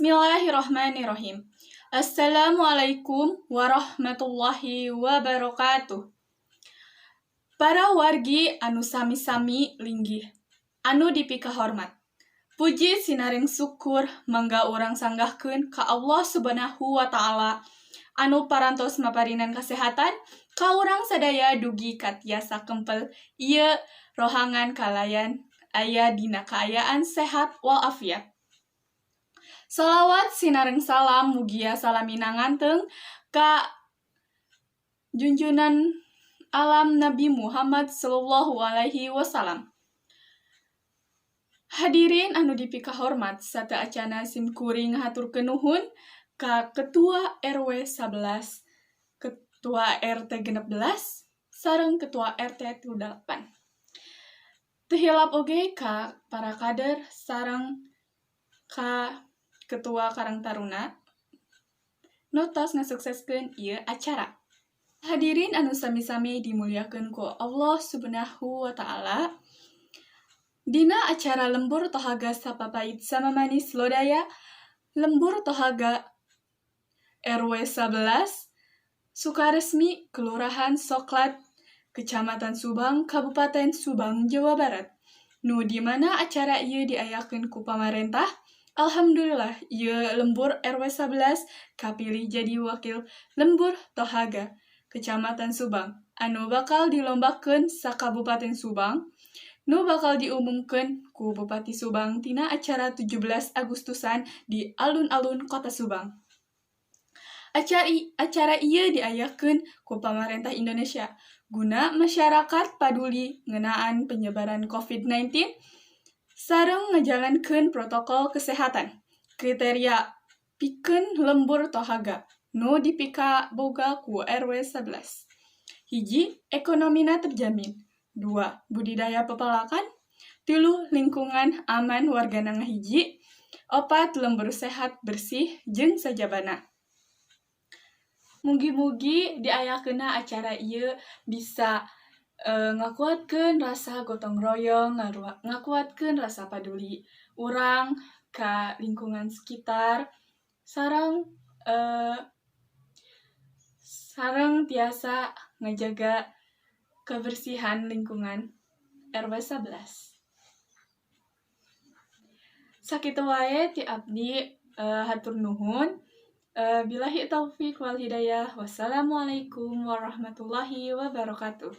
Bismillahirrahmanirrahim. Assalamualaikum warahmatullahi wabarakatuh. Para wargi anu sami-sami linggih, anu dipikahormat. Puji sinareng syukur mangga urang sanggahkeun ka Allah Subhanahu wa Ta'ala anu parantos maparinan kasehatan ka urang sadaya dugi ka tiasa kempel ieu rohangan kalayan aya dina kaayaan sehat walafiat. Salawat sinareng salam mugia salamina nganteng ka junjunan alam Nabi Muhammad Sallallahu Alaihi Wasallam. Hadirin anu dipikahormat, sateuacana simkuring ngahaturkeun nuhun ka Ketua RW 11, Ketua RT 16, sareng Ketua RT 8. Teu hilap oge ka para kader sareng ka Ketua Karang Taruna nu tos ngasukseskeun ieu acara. Hadirin anu sami-sami dimuliakeun ku Allah Subhanahu wa Ta'ala. Dina acara Lembur Tohaga Sapapait Samamanis Lodaya, Lembur Tohaga RW 11, Sukaresmi, Kelurahan Soklat, Kecamatan Subang, Kabupaten Subang, Jawa Barat. Nu di mana acara ieu diayakeun ku pamarentah. Alhamdulillah, ieu lembur RW 11 kapilih jadi wakil Lembur Tohaga Kecamatan Subang anu bakal dilombakeun sa-Kabupaten Subang, nu bakal diumumkeun ku Bupati Subang tina acara 17 Agustusan di alun-alun Kota Subang. Acara ieu diayakeun ku pamarentah Indonesia guna masyarakat paduli ngeunaan penyebaran COVID-19 sareng ngajalankeun protokol kesehatan. Kriteria pikeun Lembur Tohaga nu dipikaboga ku RW 11. 1, ekonomina terjamin. 2, budidaya pepelakan. 3, lingkungan aman, wargana ngahiji. 4, lembur sehat, bersih, jeung sajabana. Mugi-mugi diayakeunna acara ieu bisa ngakuatkeun rasa gotong royong, ngakuatkeun rasa paduli urang ka lingkungan sekitar, sareng tiasa ngajaga kebersihan lingkungan RW 11. Sakitu wae ti abdi, hatur nuhun. Billahi taufik wal hidayah. Wassalamualaikum warahmatullahi wabarakatuh.